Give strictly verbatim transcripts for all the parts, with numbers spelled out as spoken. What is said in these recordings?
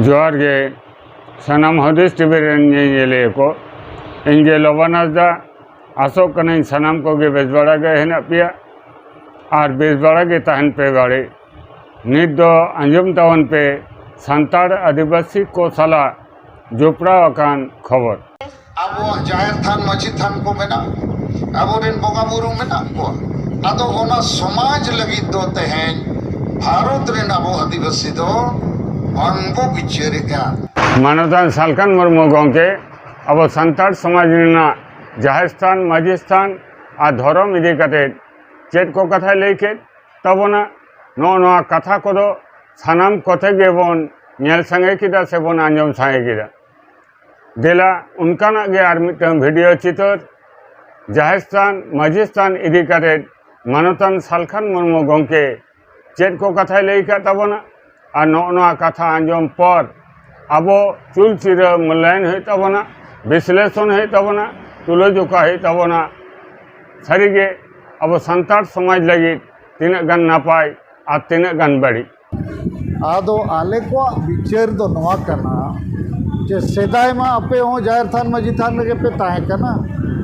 ᱡᱚᱦᱟᱨ ᱜᱮ ᱥᱟᱱᱟᱢ ᱦᱩᱫᱤᱥ ᱴᱤᱵᱷᱤ ᱨᱮᱱ ᱧᱮᱧᱮᱞᱤᱭᱟᱹ ᱠᱚ᱾ ᱤᱧ ᱜᱮ ᱞᱚᱵᱟᱱ ᱦᱟᱸᱥᱫᱟ᱾ ᱟᱥᱚᱜ ᱠᱟᱹᱱᱟᱹᱧ ᱥᱟᱱᱟᱢ ᱠᱚᱜᱮ ᱵᱮᱥ ᱵᱟᱲᱟ ᱜᱮ ᱦᱮᱱᱟᱜ ᱯᱮᱭᱟ ᱟᱨ ᱵᱮᱥ ᱵᱟᱲᱟ ᱜᱮ ᱛᱟᱦᱮᱱ ᱯᱮ ᱵᱟᱲᱮ᱾ ᱱᱤᱛ ᱫᱚ ᱟᱸᱡᱚᱢ ᱛᱟᱵᱚᱱ ᱯᱮ ᱥᱟᱱᱛᱟᱲ ᱟᱹᱫᱤᱵᱟᱹᱥᱤ ᱠᱚ ᱥᱟᱞᱟᱜ ᱡᱚᱯᱲᱟᱣ ᱟᱠᱟᱱ ᱠᱷᱚᱵᱚᱨ᱾ ᱟᱵᱚᱣᱟᱜ ᱡᱟᱦᱮᱨ ᱛᱷᱟᱱ, ᱢᱟᱹᱡᱷᱤ ᱛᱷᱟᱱ ᱠᱚ ᱢᱮᱱᱟᱜ, ᱟᱵᱚᱨᱮᱱ ᱵᱚᱸᱜᱟ ᱵᱩᱨᱩ ᱢᱮᱱᱟᱜ ᱠᱚᱣᱟ᱾ ᱟᱫᱚ ᱚᱱᱟ ᱥᱚᱢᱟᱡᱽ ᱞᱟᱹᱜᱤᱫ ᱫᱚ ᱛᱮᱦᱮᱧ ᱵᱷᱟᱨᱚᱛ ᱨᱮᱱ ᱟᱵᱚ ᱟᱹᱫᱤᱵᱟᱹᱥᱤ ᱫᱚ ᱵᱟᱝ ᱵᱚ ᱵᱤᱪᱟᱹᱨᱮᱫᱼᱟ᱾ ᱢᱟᱱᱚᱛᱟᱱ ᱥᱟᱞᱠᱷᱟᱱ ᱢᱩᱨᱢᱩ ᱜᱚᱢᱠᱮ ᱟᱵᱚ ᱥᱟᱱᱛᱟᱲ ᱥᱚᱢᱟᱡᱽ ᱨᱮᱱᱟᱜ ᱡᱟᱦᱮᱨ ᱛᱷᱟᱱ, ᱢᱟᱹᱡᱷᱤ ᱛᱷᱟᱱ ᱟᱨ ᱫᱷᱚᱨᱚᱢ ᱤᱫᱤ ᱠᱟᱛᱮ ᱪᱮᱫ ᱠᱚ ᱠᱟᱛᱷᱟᱭ ᱞᱟᱹᱭ ᱠᱮᱫ ᱛᱟᱵᱚᱱᱟ, ᱱᱚᱜᱼᱚ ᱱᱚᱣᱟ ᱠᱟᱛᱷᱟ ᱠᱚᱫᱚ ᱥᱟᱱᱟᱢ ᱠᱚᱛᱮ ᱜᱮᱵᱚᱱ ᱧᱮᱞ ᱥᱟᱸᱜᱮ ᱠᱮᱫᱟ ᱥᱮᱵᱚᱱ ᱟᱸᱡᱚᱢ ᱥᱟᱸᱜᱮ ᱠᱮᱫᱟ᱾ ᱫᱮᱞᱟ ᱚᱱᱠᱟᱱᱟᱜ ᱜᱮ ᱟᱨ ᱢᱤᱫᱴᱟᱝ ᱵᱷᱤᱰᱤᱭᱳ ᱪᱤᱛᱟᱹᱨ ᱡᱟᱦᱮᱨ ᱛᱷᱟᱱ, ᱢᱟᱹᱡᱷᱤ ᱛᱷᱟᱱ ᱤᱫᱤ ᱠᱟᱛᱮ ᱢᱟᱱᱚᱛᱟᱱ ᱥᱟᱞᱠᱷᱟᱱ ᱢᱩᱨᱢᱩ ᱜᱚᱢᱠᱮ ᱪᱮᱫ ᱠᱚ ᱠᱟᱛᱷᱟᱭ ᱞᱟᱹᱭ ᱟᱠᱟᱫ ᱛᱟᱵᱚᱱᱟ᱾ ᱟᱨ ᱱᱚᱜᱼᱚ ᱱᱚᱣᱟ ᱠᱟᱛᱷᱟ ᱟᱸᱡᱚᱢ ᱯᱚᱨ ᱟᱵᱚ ᱪᱩᱞ ᱪᱤᱨᱟᱹ ᱢᱩᱞᱞᱟᱭᱚᱱ ᱦᱩᱭᱩᱜ ᱛᱟᱵᱚᱱᱟ, ᱵᱤᱥᱞᱮᱥᱚᱱ ᱦᱩᱭᱩᱜ ᱛᱟᱵᱚᱱᱟ, ᱛᱩᱞᱟᱹᱡᱚᱠᱷᱟ ᱦᱩᱭᱩᱜ ᱛᱟᱵᱚᱱᱟ᱾ ᱥᱟᱹᱨᱤᱜᱮ ᱟᱵᱚ ᱥᱟᱱᱛᱟᱲ ᱥᱚᱢᱟᱡᱽ ᱞᱟᱹᱜᱤᱫ ᱛᱤᱱᱟᱹᱜ ᱜᱟᱱ ᱱᱟᱯᱟᱭ ᱟᱨ ᱛᱤᱱᱟᱹᱜ ᱜᱟᱱ ᱵᱟᱹᱲᱤᱡ᱾ ᱟᱫᱚ ᱟᱞᱮ ᱠᱚᱣᱟᱜ ᱵᱤᱪᱟᱹᱨ ᱫᱚ ᱱᱚᱣᱟ ᱠᱟᱱᱟ ᱡᱮ ᱥᱮᱫᱟᱭ ᱢᱟ ᱟᱯᱮ ᱦᱚᱸ ᱡᱟᱦᱮᱨ ᱛᱷᱟᱱ ᱢᱟᱹᱡᱷᱤ ᱛᱷᱟᱱ ᱨᱮᱜᱮ ᱯᱮ ᱛᱟᱦᱮᱸ ᱠᱟᱱᱟ,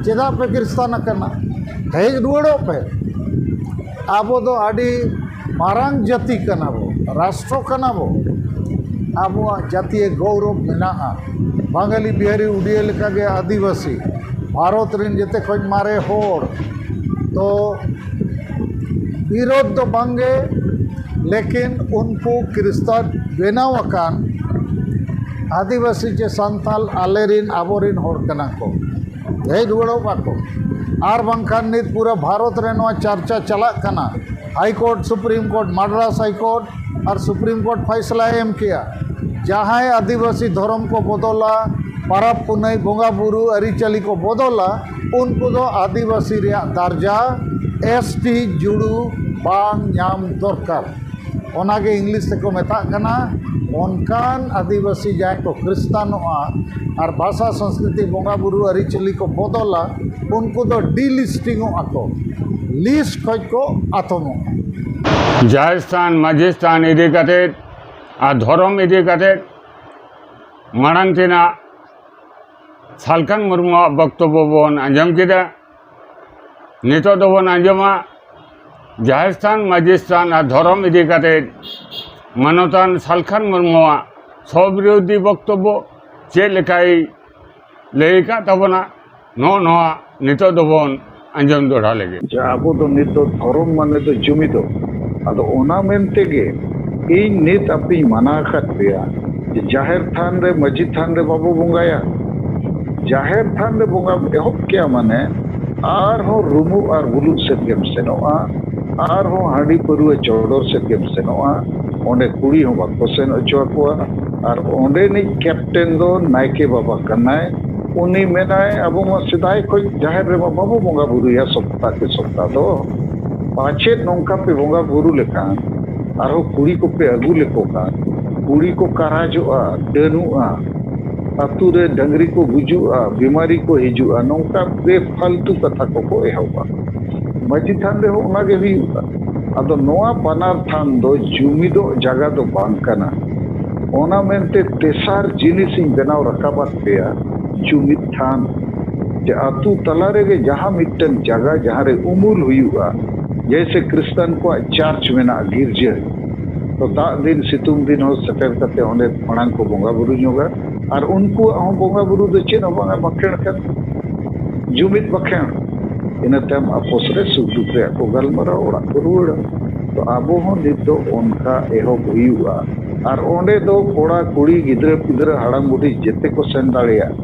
ᱪᱮᱫᱟᱜ ᱯᱮ ᱠᱷᱨᱤᱥᱛᱟᱱ ᱟᱠᱟᱱᱟ? ᱦᱮᱡ ᱨᱩᱣᱟᱹᱲᱚᱜ ᱯᱮ᱾ ᱟᱵᱚ ᱫᱚ ᱟᱹᱰᱤ ᱢᱟᱨᱟᱝ ᱡᱟᱹᱛᱤ ᱠᱟᱱᱟ ᱵᱚ, ᱨᱟᱥᱴᱨᱚ ᱠᱟᱱᱟ ᱵᱚ᱾ ᱟᱵᱚᱣᱟᱜ ᱡᱟᱹᱛᱤᱭᱟᱹ ᱜᱚᱨᱚᱵᱽ ᱢᱮᱱᱟᱜᱼᱟ᱾ ᱵᱟᱝᱜᱟᱞᱤ, ᱵᱤᱦᱟᱨᱤ, ᱩᱰᱤᱭᱟ ᱞᱮᱠᱟᱜᱮ ᱟᱹᱫᱤᱵᱟᱹᱥᱤ, ᱵᱷᱟᱨᱚᱛ ᱨᱮᱱ ᱡᱮᱛᱮ ᱠᱷᱚᱱ ᱢᱟᱨᱮ ᱦᱚᱲ᱾ ᱛᱚ ᱵᱤᱨᱳᱫᱷ ᱫᱚ ᱵᱟᱝᱜᱮ, ᱞᱮᱠᱤᱱ ᱩᱱᱠᱩ ᱠᱷᱨᱤᱥᱛᱟᱱ ᱵᱮᱱᱟᱣ ᱟᱠᱟᱱ ᱟᱹᱫᱤᱵᱟᱹᱥᱤ ᱪᱮ ᱥᱟᱱᱛᱟᱞ ᱟᱞᱮᱨᱤᱱ, ᱟᱵᱚᱨᱤᱱ ᱦᱚᱲ ᱠᱟᱱᱟ ᱠᱚ᱾ ᱦᱮᱡ ᱨᱩᱣᱟᱹᱲᱚᱜ ᱢᱟᱠᱚ᱾ ᱟᱨ ᱵᱟᱝᱠᱷᱟᱱ ᱱᱤᱛ ᱯᱩᱨᱟᱹ ᱵᱷᱟᱨᱚᱛ ᱨᱮ ᱱᱚᱣᱟ ᱪᱟᱨᱪᱟ ᱪᱟᱞᱟᱜ ᱠᱟᱱᱟ᱾ High court, supreme court, Madras high court ᱟᱨ ᱥᱩᱯᱨᱤᱢ ᱠᱳᱨᱴ ᱯᱷᱟᱭᱥᱞᱟᱭ ᱮᱢ ᱠᱮᱜᱼᱟ, ᱡᱟᱦᱟᱸᱭ ᱟᱹᱫᱤᱵᱟᱹᱥᱤ ᱫᱷᱚᱨᱚᱢ ᱠᱚ ᱵᱚᱫᱚᱞᱟ, ᱯᱟᱨᱟᱵᱽ ᱯᱩᱱᱟᱹᱭ, ᱵᱚᱸᱜᱟ ᱵᱩᱨᱩ, ᱟᱹᱨᱤᱪᱟᱹᱞᱤ ᱠᱚ ᱵᱚᱫᱚᱞᱟ, ᱩᱱᱠᱩ ᱫᱚ ᱟᱹᱫᱤᱵᱟᱹᱥᱤ ᱨᱮᱭᱟᱜ ᱫᱟᱨᱡᱟ, ᱮᱥ ᱴᱤ ᱡᱩᱲᱩ, ᱵᱟᱝ ᱧᱟᱢ ᱫᱚᱨᱠᱟᱨ᱾ ᱚᱱᱟᱜᱮ ᱤᱝᱞᱤᱥ ᱛᱮᱠᱚ ᱢᱮᱛᱟᱜ ᱠᱟᱱᱟ᱾ ᱚᱱᱠᱟᱱ ᱟᱹᱫᱤᱵᱟᱹᱥᱤ ᱡᱟᱦᱟᱸᱭ ᱠᱚ ᱠᱷᱨᱤᱥᱴᱟᱱᱚᱜᱼᱟ ᱟᱨ ᱵᱷᱟᱥᱟ, ᱥᱚᱝᱥᱠᱨᱤᱛᱤ, ᱵᱚᱸᱜᱟ ᱵᱩᱨᱩ, ᱟᱹᱨᱤᱪᱟᱹᱞᱤ ᱠᱚ ᱵᱚᱫᱚᱞᱟ, ᱩᱱᱠᱩ ᱫᱚ ᱰᱤᱞᱤᱥᱴᱤᱝᱚᱜ ᱟᱠᱚ, ᱞᱤᱥᱴ ᱠᱷᱚᱡ ᱠᱚ ᱟᱛᱚᱢᱚᱜᱼᱟ᱾ ᱡᱟᱦᱮᱨ ᱛᱷᱟᱱ, ᱢᱟᱹᱡᱷᱤ ᱛᱷᱟᱱ ᱤᱫᱤ ᱠᱟᱛᱮ ᱟᱨ ᱫᱷᱚᱨᱚᱢ ᱤᱫᱤ ᱠᱟᱛᱮ ᱢᱟᱲᱟᱝ ᱛᱮᱱᱟᱜ ᱥᱟᱞᱠᱷᱟᱱ ᱢᱩᱨᱢᱩᱣᱟᱜ ᱵᱚᱠᱛᱚᱵᱵᱚ ᱵᱚᱱ ᱟᱸᱡᱚᱢ ᱠᱮᱫᱟ᱾ ᱱᱤᱛᱚᱜ ᱫᱚᱵᱚᱱ ᱟᱸᱡᱚᱢᱟ ᱡᱟᱦᱮᱨ ᱛᱷᱟᱱ, ᱢᱟᱹᱡᱷᱤ ᱛᱷᱟᱱ ᱟᱨ ᱫᱷᱚᱨᱚᱢ ᱤᱫᱤ ᱠᱟᱛᱮ ᱢᱟᱱᱚᱛᱟᱱ ᱥᱟᱞᱠᱷᱟᱱ ᱢᱩᱨᱢᱩᱣᱟᱜ ᱥᱚᱵᱤᱨᱳᱫᱷᱤ ᱵᱚᱠᱛᱚᱵᱵᱚ ᱪᱮᱫ ᱞᱮᱠᱟᱭ ᱞᱟᱹᱭ ᱟᱠᱟᱫ ᱛᱟᱵᱚᱱᱟ, ᱱᱚᱜᱼᱚ ᱱᱚᱣᱟ ᱱᱤᱛᱚᱜ ᱫᱚᱵᱚᱱ ᱟᱸᱡᱚᱢ ᱫᱚᱦᱲᱟ ᱞᱮᱜᱮ᱾ ᱡᱮ ᱟᱵᱚ ᱫᱚ ᱱᱤᱛ ᱫᱚ ᱫᱷᱚᱨᱚᱢ ᱢᱟᱱᱮ ᱫᱚ ᱡᱩᱢᱤᱫᱚᱜ᱾ ᱟᱫᱚ ᱚᱱᱟ ᱢᱮᱱ ᱛᱮᱜᱮ ᱤᱧ ᱱᱤᱛ ᱟᱯᱮᱧ ᱢᱟᱱᱟ ᱟᱠᱟᱫ ᱯᱮᱭᱟ ᱡᱮ ᱡᱟᱦᱮᱨ ᱛᱷᱟᱱ ᱨᱮ, ᱢᱟᱹᱡᱷᱤ ᱛᱷᱟᱱ ᱨᱮ ᱵᱟᱵᱚ ᱵᱚᱸᱜᱟᱭᱟ᱾ ᱡᱟᱦᱮᱨ ᱛᱷᱟᱱ ᱨᱮ ᱵᱚᱸᱜᱟᱢ ᱮᱦᱚᱵ ᱠᱮᱜᱼᱟ ᱢᱟᱱᱮ ᱟᱨᱦᱚᱸ ᱨᱩᱢᱩᱜ ᱟᱨ ᱵᱩᱞᱩᱜ ᱥᱮᱫ ᱜᱮᱢ ᱥᱮᱱᱚᱜᱼᱟ, ᱟᱨᱦᱚᱸ ᱦᱟᱺᱰᱤ ᱯᱟᱹᱨᱩᱣᱟᱹ ᱪᱚᱰᱚᱨ ᱥᱮᱫ ᱜᱮᱢ ᱥᱮᱱᱚᱜᱼᱟ᱾ ᱚᱸᱰᱮ ᱠᱩᱲᱤ ᱦᱚᱸ ᱵᱟᱠᱚ ᱥᱮᱱ ᱦᱚᱪᱚ ᱟᱠᱚᱣᱟ᱾ ᱟᱨ ᱚᱸᱰᱮᱱᱤᱡ ᱠᱮᱯᱴᱮᱱ ᱫᱚ ᱱᱟᱭᱠᱮ ᱵᱟᱵᱟ ᱠᱟᱱᱟᱭ᱾ ᱩᱱᱤ ᱢᱮᱱᱟᱭ, ᱟᱵᱚ ᱢᱟ ᱥᱮᱫᱟᱭ ᱠᱷᱚᱱ ᱡᱟᱦᱮᱨ ᱨᱮᱢᱟ ᱵᱟᱵᱚ ᱵᱚᱸᱜᱟ ᱵᱩᱨᱩᱭᱟ ᱥᱚᱯᱛᱟ ᱠᱮ ᱥᱚᱯᱛᱟ ᱫᱚ᱾ ᱯᱟᱪᱮᱫ ᱱᱚᱝᱠᱟ ᱯᱮ ᱵᱚᱸᱜᱟ ᱵᱩᱨᱩ ᱞᱮᱠᱷᱟᱱ, ᱟᱨᱦᱚᱸ ᱠᱩᱲᱤ ᱠᱚᱯᱮ ᱟᱹᱜᱩ ᱞᱮᱠᱚ ᱠᱷᱟᱱ, ᱠᱩᱲᱤ ᱠᱚ ᱠᱟᱨᱟᱡᱚᱜᱼᱟ, ᱰᱟᱹᱱᱩᱜᱼᱟ, ᱟᱛᱳ ᱨᱮ ᱰᱟᱹᱝᱨᱤ ᱠᱚ ᱜᱩᱡᱩᱜᱼᱟ, ᱵᱤᱢᱟᱨᱤ ᱠᱚ ᱦᱤᱡᱩᱜᱼᱟ, ᱱᱚᱝᱠᱟ ᱵᱮᱯᱷᱟᱞᱛᱩ ᱠᱟᱛᱷᱟ ᱠᱚᱠᱚ ᱮᱦᱚᱵᱟ᱾ ᱢᱟᱹᱡᱷᱤ ᱛᱷᱟᱱ ᱨᱮᱦᱚᱸ ᱚᱱᱟ ᱜᱮ ᱦᱩᱭᱩᱜᱼᱟ᱾ ᱟᱫᱚ ᱱᱚᱣᱟ ᱵᱟᱱᱟᱨ ᱛᱷᱟᱱ ᱫᱚ ᱡᱩᱢᱤᱫᱚᱜ ᱡᱟᱭᱜᱟ ᱫᱚ ᱵᱟᱝ ᱠᱟᱱᱟ᱾ ᱚᱱᱟ ᱢᱮᱱᱛᱮ ᱛᱮᱥᱟᱨ ᱡᱤᱱᱤᱥ ᱤᱧ ᱵᱮᱱᱟᱣ ᱨᱟᱠᱟᱵᱟᱫ ᱯᱮᱭᱟ, ᱡᱩᱢᱤᱫ ᱛᱷᱟᱱ᱾ ᱡᱮ ᱟᱹᱛᱩ ᱛᱟᱞᱟ ᱨᱮᱜᱮ ᱡᱟᱦᱟᱸ ᱢᱤᱫᱴᱟᱝ ᱡᱟᱭᱜᱟ ᱡᱟᱦᱟᱸ ᱨᱮ ᱩᱢᱩᱞ ᱦᱩᱭᱩᱜᱼᱟ, ᱡᱮᱭᱥᱮ ᱠᱷᱨᱤᱥᱴᱟᱱ ᱠᱚᱣᱟᱜ ᱪᱟᱨᱪ ᱢᱮᱱᱟᱜᱼᱟ, ᱜᱤᱨᱡᱟᱹ, ᱛᱚ ᱫᱟᱜ ᱫᱤᱱ ᱥᱤᱛᱩᱝ ᱫᱤᱱ ᱦᱚᱸ ᱥᱮᱴᱮᱨ ᱠᱟᱛᱮ ᱚᱸᱰᱮ ᱢᱟᱲᱟᱝ ᱠᱚ ᱵᱚᱸᱜᱟ ᱵᱩᱨᱩ ᱧᱚᱜᱟ᱾ ᱟᱨ ᱩᱱᱠᱩᱣᱟᱜ ᱦᱚᱸ ᱵᱚᱸᱜᱟ ᱵᱩᱨᱩ ᱫᱚ ᱪᱮᱫ ᱦᱚᱸ ᱵᱟᱝᱟ, ᱵᱟᱠᱷᱮᱲ ᱠᱟᱱᱟ, ᱡᱩᱢᱤᱫ ᱵᱟᱠᱷᱮᱲ᱾ ᱤᱱᱟᱹ ᱛᱟᱭᱚᱢ ᱟᱯᱚᱥ ᱨᱮ ᱥᱩᱠ ᱫᱩᱠ ᱨᱮᱭᱟᱜ ᱠᱚ ᱜᱟᱞᱢᱟᱨᱟᱣ, ᱚᱲᱟᱜ ᱠᱚ ᱨᱩᱣᱟᱹᱲᱟ᱾ ᱛᱚ ᱟᱵᱚ ᱦᱚᱸ ᱱᱤᱛ ᱫᱚ ᱚᱱᱠᱟ ᱮᱦᱚᱵ ᱦᱩᱭᱩᱜᱼᱟ᱾ ᱟᱨ ᱚᱸᱰᱮ ᱫᱚ ᱠᱚᱲᱟ ᱠᱩᱲᱤ ᱜᱤᱫᱽᱨᱟᱹ ᱯᱤᱫᱽᱨᱟᱹ ᱦᱟᱲᱟᱢ ᱵᱩᱰᱷᱤ ᱡᱮᱛᱮ ᱠᱚ ᱥᱮᱱ ᱫᱟᱲᱮᱭᱟᱜᱼᱟ᱾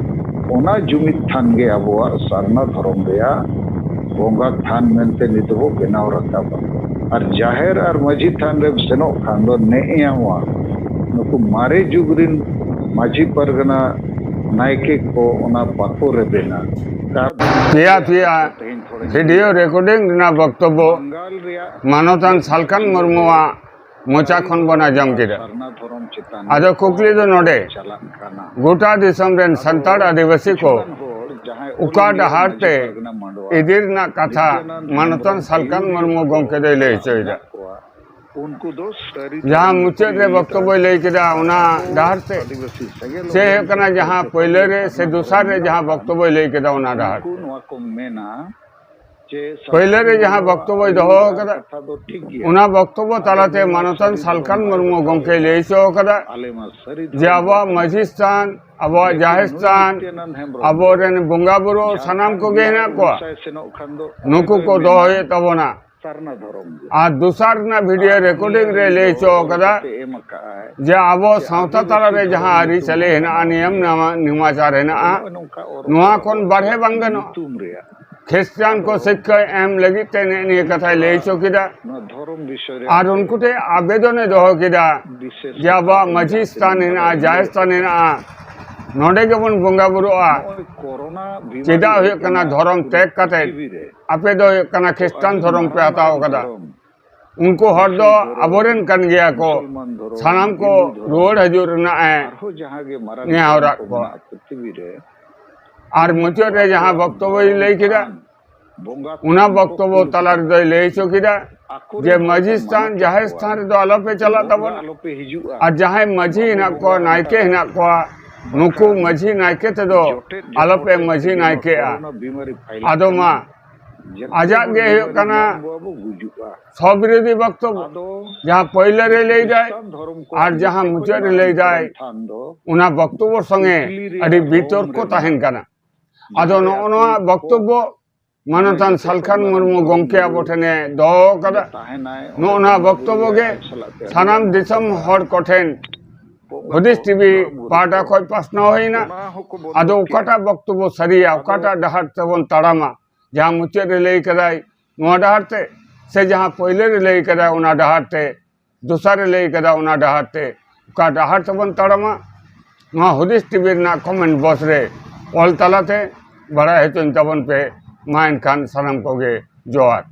ᱚᱱᱟ ᱡᱩᱢᱤᱫ ᱛᱷᱟᱱ ᱜᱮ ᱟᱵᱚᱣᱟᱜ ᱥᱟᱨᱱᱟ ᱫᱷᱚᱨᱚᱢ ᱨᱮᱭᱟᱜ ᱵᱚᱸᱜᱟ ᱛᱷᱟᱱ ᱢᱮᱱᱛᱮ ᱱᱤᱛ ᱫᱚᱵᱚ ᱵᱮᱱᱟᱣ ᱨᱟᱠᱟᱵᱟ᱾ ᱟᱨ ᱡᱟᱦᱮᱨ ᱟᱨ ᱢᱟᱹᱡᱷᱤ ᱛᱷᱟᱱ ᱨᱮᱢ ᱥᱮᱱᱚᱜ ᱠᱷᱟᱱ ᱫᱚ ᱱᱮᱜᱼᱮ ᱱᱚᱣᱟ ᱱᱩᱠᱩ ᱢᱟᱨᱮ ᱡᱩᱜᱽ ᱨᱤᱱ ᱢᱟᱹᱡᱷᱤ ᱯᱟᱨᱜᱟᱱᱟ ᱱᱟᱭᱠᱮ ᱠᱚ ᱚᱱᱟ ᱵᱟᱠᱚ ᱨᱮᱵᱮᱱᱟ᱾ ᱠᱟᱨ- ᱯᱮᱭᱟ ᱯᱮᱭᱟ ᱵᱷᱤᱰᱤᱭᱳ ᱨᱮᱠᱚᱨᱰᱤᱝ ᱨᱮᱱᱟᱜ ᱵᱚᱠᱛᱚᱵᱵᱚ ᱵᱟᱝᱜᱟᱞ ᱨᱮᱭᱟᱜ ᱢᱟᱱᱚᱛᱟᱱ ᱥᱟᱞᱠᱷᱟᱱ ᱢᱩᱨᱢᱩᱣᱟᱜ ᱢᱚᱪᱟ ᱠᱷᱚᱱ ᱵᱚᱱ ᱟᱸᱡᱚᱢ ᱠᱮᱫᱟ᱾ ᱥᱟᱨᱱᱟ ᱫᱷᱚᱨᱚᱢ ᱪᱮᱛᱟᱱ ᱟᱫᱚ ᱠᱩᱠᱞᱤ ᱫᱚ ᱱᱚᱰᱮ, ᱪᱟᱞᱟᱜ ᱠᱟᱱᱟ᱾ ᱜᱚᱴᱟ ᱫᱤᱥᱚᱢ ᱨᱮᱱ ᱥᱟᱱᱛᱟᱲ ᱟᱹᱫᱤᱵᱟᱹᱥᱤ ᱠᱚ ᱠᱤᱪᱷᱩᱜᱟᱱ ᱦᱚᱲ ᱡᱟᱦᱟᱸᱭ ᱚᱠᱟ ᱚᱞ ᱰᱟᱦᱟᱨ ᱢᱟᱹᱡᱷᱤ ᱛᱮ ᱯᱟᱨᱜᱟᱱᱟ ᱢᱟᱰᱣᱟ ᱤᱫᱤ ᱨᱮᱱᱟᱜ ᱠᱟᱛᱷᱟ ᱱᱤᱛᱭᱟᱱᱟᱱᱫ ᱢᱟᱱᱚᱛᱟᱱ ᱦᱮᱢᱵᱨᱚᱢ ᱥᱟᱞᱠᱷᱟᱱ ᱟᱹᱭᱩᱨᱤᱡ ᱢᱩᱨᱢᱩ ᱠᱚ ᱜᱚᱢᱠᱮ ᱫᱚᱭ ᱞᱟᱹᱭ ᱦᱚᱪᱚᱭᱮᱫᱟ? ᱢᱮᱱᱟᱜ ᱠᱚᱣᱟ᱾ ᱩᱱᱠᱩ ᱫᱚ ᱥᱟᱹᱨᱤ ᱡᱟᱦᱟᱸ ᱫᱷᱚᱨᱚᱢ ᱢᱩᱪᱟᱹᱫ ᱨᱮ ᱵᱚᱠᱛᱚᱵᱚᱭ ᱞᱟᱹᱭ ᱠᱮᱫᱟ, ᱚᱱᱟ ᱰᱟᱦᱟᱨ ᱛᱮ ᱟᱹᱫᱤᱵᱟᱹᱥᱤ ᱥᱮᱸᱜᱮᱞ ᱥᱮ ᱦᱩᱭᱩᱜ ᱠᱟᱱᱟ, ᱡᱟᱦᱟᱸ ᱯᱳᱭᱞᱳ ᱨᱮ ᱥᱮ ᱫᱚᱥᱟᱨ ᱨᱮ ᱡᱟᱦᱟᱸ ᱵᱚᱠᱛᱚᱵᱚᱭ ᱞᱟᱹᱭ ᱠᱮᱫᱟ, ᱚᱱᱟ ᱰᱟᱦᱟᱨ ᱩᱱᱠᱩ ᱛᱮ᱾ ᱱᱚᱣᱟ ᱠᱚ ᱢᱮᱱᱟ ᱡᱮ ᱯᱳᱭᱞᱳ ᱨᱮ ᱡᱟᱦᱟᱸ ᱵᱚᱠᱛᱚᱵᱚᱭ ᱫᱚᱦᱚ ᱟᱠᱟᱫᱟ, ᱠᱟᱛᱷᱟ ᱫᱚ ᱴᱷᱤᱠ ᱜᱮᱭᱟ᱾ ᱚᱱᱟ ᱵᱚᱠᱛᱚᱵᱚ ᱛᱟᱞᱟᱛᱮ ᱢᱟᱱᱚᱛᱟᱱ ᱥᱟᱞᱠᱷᱟᱱ ᱢᱩᱨᱢᱩ ᱜᱚᱢᱠᱮᱭ ᱞᱟᱹᱭ ᱦᱚᱪᱚ ᱟᱠᱟᱫᱟ ᱟᱞᱮ ᱢᱟ ᱥᱟᱹᱨᱤ ᱡᱮ ᱫᱷᱚᱨᱚᱢ ᱟᱵᱚᱣᱟᱜ ᱢᱟᱹᱡᱷᱤ ᱥᱛᱷᱟᱱ, ᱟᱵᱚᱣᱟᱜ ᱡᱟᱦᱮᱨ ᱥᱛᱷᱟᱱ, ᱟᱵᱚᱨᱮᱱ ᱵᱚᱸᱜᱟ ᱵᱩᱨᱩ ᱥᱟᱱᱟᱢ ᱠᱚᱜᱮ ᱦᱮᱱᱟᱜ ᱠᱚᱣᱟ, ᱱᱩᱠᱩ ᱠᱚ ᱫᱚᱦᱚᱭᱮᱫ ᱛᱟᱵᱚᱱᱟ᱾ ᱥᱟᱨᱱᱟ ᱫᱷᱚᱨᱚᱢ ᱜᱮ᱾ ᱟᱨ ᱫᱚᱥᱟᱨ ᱨᱮᱱᱟᱜ ᱵᱷᱤᱰᱤᱭᱳ ᱨᱮᱠᱚᱨᱰᱤᱝ ᱨᱮ ᱞᱟᱹᱭ ᱦᱚᱪᱚ ᱠᱟᱫᱟ ᱮᱢ ᱟᱠᱟᱫᱼᱟᱭ ᱡᱮ ᱟᱵᱚ ᱥᱟᱶᱛᱟ ᱛᱟᱞᱟᱨᱮ ᱡᱟᱦᱟᱸ ᱟᱹᱨᱤᱪᱟᱹᱞᱤ ᱦᱮᱱᱟᱜᱼᱟ, ᱱᱤᱭᱚᱢ ᱱᱟᱢᱟ-, ᱱᱮᱢᱟᱪᱟᱨ ᱦᱮᱱᱟᱜᱼᱟ, ᱱᱚᱜᱼᱚᱭ ᱱᱚᱝᱠᱟ ᱚᱨ-, ᱱᱚᱣᱟ ᱠᱷᱚᱱ ᱵᱟᱨᱦᱮ ᱵᱟᱝ ᱜᱟᱱᱚᱜᱼᱟ᱾ ᱧᱩᱛᱩᱢ ᱨᱮᱭᱟᱜ ᱠᱷᱨᱤᱥᱴᱟᱱ ᱠᱚ ᱥᱤᱠᱠᱷᱟ ᱮᱢ ᱞᱟᱹᱜᱤᱫ ᱛᱮ ᱱᱮᱜᱼᱮ ᱱᱤᱭᱟᱹ ᱠᱟᱛᱷᱟᱭ ᱞᱟᱹᱭ ᱦᱚᱪᱚ ᱠᱮᱫᱟ᱾ ᱱᱚᱣᱟ ᱫᱷᱚᱨᱚᱢ ᱵᱤᱥᱚᱭ ᱨᱮ ᱟᱨ ᱩᱱᱠᱩ ᱴᱷᱮᱱ ᱟᱵᱮᱫᱚᱱᱮ ᱫᱚᱦᱚ ᱠᱮᱫᱟ ᱵᱤᱥᱮᱥ ᱡᱮ ᱟᱵᱚᱣᱟᱜ ᱠᱟᱛᱷᱟ ᱢᱟᱹᱡᱷᱤ ᱢᱮᱱᱟᱜ ᱥᱛᱷᱟᱱ ᱛᱟᱵᱚᱱᱟ᱾ ᱦᱮᱱᱟᱜᱼᱟ, ᱡᱟᱦᱮᱨ ᱥᱛᱷᱟᱱ ᱦᱮᱱᱟᱜᱼᱟ, ᱱᱚᱰᱮ ᱜᱮᱵᱚᱱ ᱵᱚᱸᱜᱟ ᱵᱩᱨᱩᱜᱼᱟ᱾ ᱱᱚᱜᱼᱚᱭ ᱠᱳᱨᱳᱱᱟ ᱵᱤᱢᱟᱨᱤ ᱪᱮᱫᱟᱜ ᱦᱩᱭᱩᱜ ᱠᱟᱱᱟ ᱦᱮᱡ ᱫᱷᱚᱨᱚᱢ ᱮᱱᱟ ᱛᱮᱜ ᱠᱟᱛᱮ ᱯᱨᱤᱛᱷᱤᱵᱤ ᱨᱮ᱾ ᱟᱯᱮ ᱫᱚ ᱦᱩᱭᱩᱜ ᱠᱟᱱᱟ ᱛᱚ ᱠᱷᱨᱤᱥᱴᱟᱱ ᱟᱹᱰᱤ ᱫᱷᱚᱨᱚᱢ ᱯᱮ ᱢᱟᱨᱟᱝ ᱦᱟᱛᱟᱣ ᱢᱟᱨᱟᱝ ᱠᱟᱫᱟ? ᱫᱷᱚᱨᱚᱢ ᱩᱱᱠᱩ ᱦᱚᱲ ᱫᱚ ᱢᱩᱥᱞᱤᱢ ᱫᱷᱚᱨᱚᱢ, ᱟᱵᱚᱨᱮᱱ ᱠᱟᱱ ᱜᱮᱭᱟ ᱠᱚ᱾ ᱢᱩᱥᱚᱞᱢᱟᱱ ᱫᱷᱚᱨᱚᱢ, ᱥᱟᱱᱟᱢ ᱠᱚ ᱦᱤᱱᱫᱩ ᱫᱷᱚᱨᱚᱢ, ᱨᱩᱣᱟᱹᱲ ᱦᱤᱡᱩᱜ ᱨᱮᱱᱟᱜ ᱮ ᱟᱨᱦᱚᱸ ᱡᱟᱦᱟᱸ ᱜᱮ ᱢᱟᱨᱟᱝ ᱱᱮᱦᱚᱨᱟᱜ ᱫᱷᱚᱨᱚᱢ ᱠᱚ ᱠᱚᱣᱟ᱾ ᱢᱮᱱᱟᱜᱼᱟ ᱯᱨᱤᱛᱷᱤᱵᱤ ᱨᱮ, ᱟᱨ ᱢᱩᱪᱟᱹᱫ ᱨᱮ ᱡᱟᱦᱟᱸ ᱵᱚᱠᱛᱚᱵᱚᱭ ᱞᱟᱹᱭ ᱠᱮᱫᱟ, ᱵᱚᱸᱜᱟ ᱚᱱᱟ ᱛᱷᱟᱱ ᱠᱚ ᱵᱚᱠᱛᱚᱵᱚ ᱠᱩᱞ ᱛᱟᱞᱟ ᱠᱟᱛᱮ ᱨᱮᱫᱚᱭ ᱞᱟᱹᱭ ᱦᱚᱪᱚ ᱠᱮᱫᱟ ᱟᱠᱚᱨᱮᱱ ᱡᱮ ᱦᱚᱲ ᱢᱟᱹᱡᱷᱤ ᱠᱚ ᱥᱛᱷᱟᱱ, ᱢᱟᱱᱟ ᱡᱟᱦᱮᱨ ᱠᱮᱠᱚᱣᱟ᱾ ᱥᱛᱷᱟᱱ ᱨᱮᱫᱚ ᱟᱞᱚᱯᱮ ᱪᱟᱞᱟᱜ ᱵᱚᱸᱜᱟ ᱛᱟᱵᱚᱱᱟ᱾ ᱟᱞᱚᱯᱮ ᱦᱤᱡᱩᱜᱼᱟ᱾ ᱟᱨ ᱡᱟᱦᱟᱸᱭ ᱢᱟᱹᱡᱷᱤ ᱵᱟᱵᱚ ᱦᱮᱱᱟᱜ ᱵᱚᱸᱜᱟ ᱠᱚᱣᱟ, ᱱᱟᱭᱠᱮ ᱛᱟᱞᱮ᱾ ᱦᱮᱱᱟᱜ ᱠᱚᱣᱟ, ᱱᱩᱠᱩ ᱵᱟᱠᱷᱟᱱ ᱢᱟᱹᱡᱷᱤ ᱱᱟᱭᱠᱮ ᱛᱮᱫᱚ ᱡᱚᱴᱮᱫ ᱟᱞᱚᱯᱮ ᱡᱚᱯᱚᱴᱮᱫ ᱢᱟᱹᱡᱷᱤ ᱛᱮᱜᱮ ᱱᱚᱣᱟ ᱱᱟᱭᱠᱮᱜᱼᱟ᱾ ᱠᱳᱨᱳᱱᱟ ᱵᱤᱢᱟᱨᱤ ᱯᱷᱟᱭᱞᱟᱜ ᱟᱫᱚ ᱠᱟᱱᱟ᱾ ᱢᱟ, ᱡᱮᱛᱮ ᱟᱡᱟᱜ ᱵᱚᱱ ᱜᱮ ᱦᱩᱭᱩᱜ ᱵᱤᱢᱟᱨᱤ ᱠᱟᱱᱟ ᱧᱟᱢ ᱟᱵᱚ, ᱟᱵᱚ ᱜᱩᱡᱩᱜᱼᱟ᱾ ᱥᱚᱵᱤᱨᱳᱫᱷᱤ ᱵᱚᱠᱛᱚᱵᱚ, ᱟᱫᱚ ᱡᱟᱦᱟᱸ ᱯᱳᱭᱞᱳ ᱨᱮ ᱞᱟᱹᱭ ᱫᱟᱭ ᱠᱷᱨᱤᱥᱴᱟᱱ ᱫᱷᱚᱨᱚᱢ ᱠᱚ ᱟᱨ ᱡᱟᱦᱟᱸ ᱡᱚᱛᱚ ᱢᱩᱪᱟᱹᱫ ᱠᱷᱚᱱ ᱨᱮ ᱞᱟᱹᱭ ᱢᱟᱨᱟᱝ ᱫᱟᱭ, ᱫᱷᱚᱨᱚᱢ ᱛᱷᱟᱱ ᱫᱚ ᱚᱱᱟ ᱵᱚᱠᱛᱚᱵᱚ ᱥᱚᱸᱜᱮ ᱤᱴᱞᱤ ᱨᱮᱭᱟᱜ ᱟᱹᱰᱤ ᱨᱳᱢ ᱵᱤᱛᱚᱨᱠᱚ ᱨᱮᱱᱟᱜ ᱛᱟᱦᱮᱱ ᱠᱟᱱᱟ᱾ ᱟᱫᱚ ᱡᱟᱦᱟᱸ ᱱᱚᱜᱼᱚ ᱱᱚᱣᱟ ᱯᱳᱯ ᱠᱚ ᱵᱚᱠᱛᱚᱵᱚ ᱢᱟᱱᱚᱛᱟᱱ ᱥᱟᱞᱠᱷᱟᱱ ᱢᱩᱨᱢᱩ ᱜᱚᱢᱠᱮ ᱟᱵᱚ ᱴᱷᱮᱱᱮ ᱫᱚᱦᱚ ᱟᱠᱟᱫᱟ᱾ ᱛᱟᱦᱮᱱᱟᱭ, ᱱᱚᱜᱼᱚ ᱱᱚᱣᱟ ᱵᱚᱠᱛᱚᱵᱚ ᱜᱮ ᱥᱟᱞᱟᱜ ᱛᱮ ᱥᱟᱱᱟᱢ ᱫᱤᱥᱚᱢ ᱦᱚᱲ ᱠᱚᱴᱷᱮᱱ ᱦᱩᱫᱤᱥ ᱴᱤᱵᱷᱤ ᱯᱟᱦᱴᱟ ᱠᱷᱚᱱ ᱯᱟᱥᱱᱟᱣ ᱦᱩᱭᱱᱟ᱾ ᱚᱱᱟ ᱦᱚᱸᱠᱚ ᱵᱚᱱᱫᱚ ᱟᱫᱚ ᱠᱮᱜᱼᱟ᱾ ᱚᱠᱟᱴᱟᱜ ᱵᱚᱠᱛᱚᱵᱚ ᱥᱟᱹᱨᱤᱭᱟ, ᱟᱫᱚ ᱚᱠᱟᱴᱟᱜ ᱰᱟᱦᱟᱨ ᱛᱮᱵᱚᱱ ᱛᱟᱲᱟᱢᱟ, ᱡᱟᱦᱟᱸ ᱢᱩᱪᱟᱹᱫ ᱨᱮ ᱞᱟᱹᱭ ᱠᱟᱫᱟᱭ ᱱᱚᱣᱟ ᱰᱟᱦᱟᱨ ᱛᱮ, ᱥᱮ ᱡᱟᱦᱟᱸ ᱯᱳᱭᱞᱳ ᱨᱮ ᱞᱟᱹᱭ ᱠᱟᱫᱟᱭ ᱚᱱᱟ ᱰᱟᱦᱟᱨ ᱛᱮ, ᱫᱚᱥᱟᱨ ᱨᱮ ᱞᱟᱹᱭ ᱠᱟᱫᱟ ᱚᱱᱟ ᱰᱟᱦᱟᱨ ᱛᱮ, ᱚᱠᱟ ᱰᱟᱦᱟᱨ ᱛᱮᱵᱚᱱ ᱛᱟᱲᱟᱢᱟ, ᱱᱚᱣᱟ ᱦᱩᱫᱤᱥ ᱴᱤᱵᱷᱤ ᱨᱮᱱᱟᱜ ᱠᱚᱢᱮᱱᱴ ᱵᱚᱠᱥ ᱨᱮ ᱚᱞ ᱛᱟᱞᱟᱛᱮ ᱵᱟᱲᱟᱭ ᱦᱚᱪᱚᱧ ᱛᱟᱵᱚᱱ ᱯᱮ᱾ ᱢᱟ ᱮᱱᱠᱷᱟᱱ ᱥᱟᱱᱟᱢ ᱠᱚᱜᱮ ᱡᱚᱦᱟᱨ᱾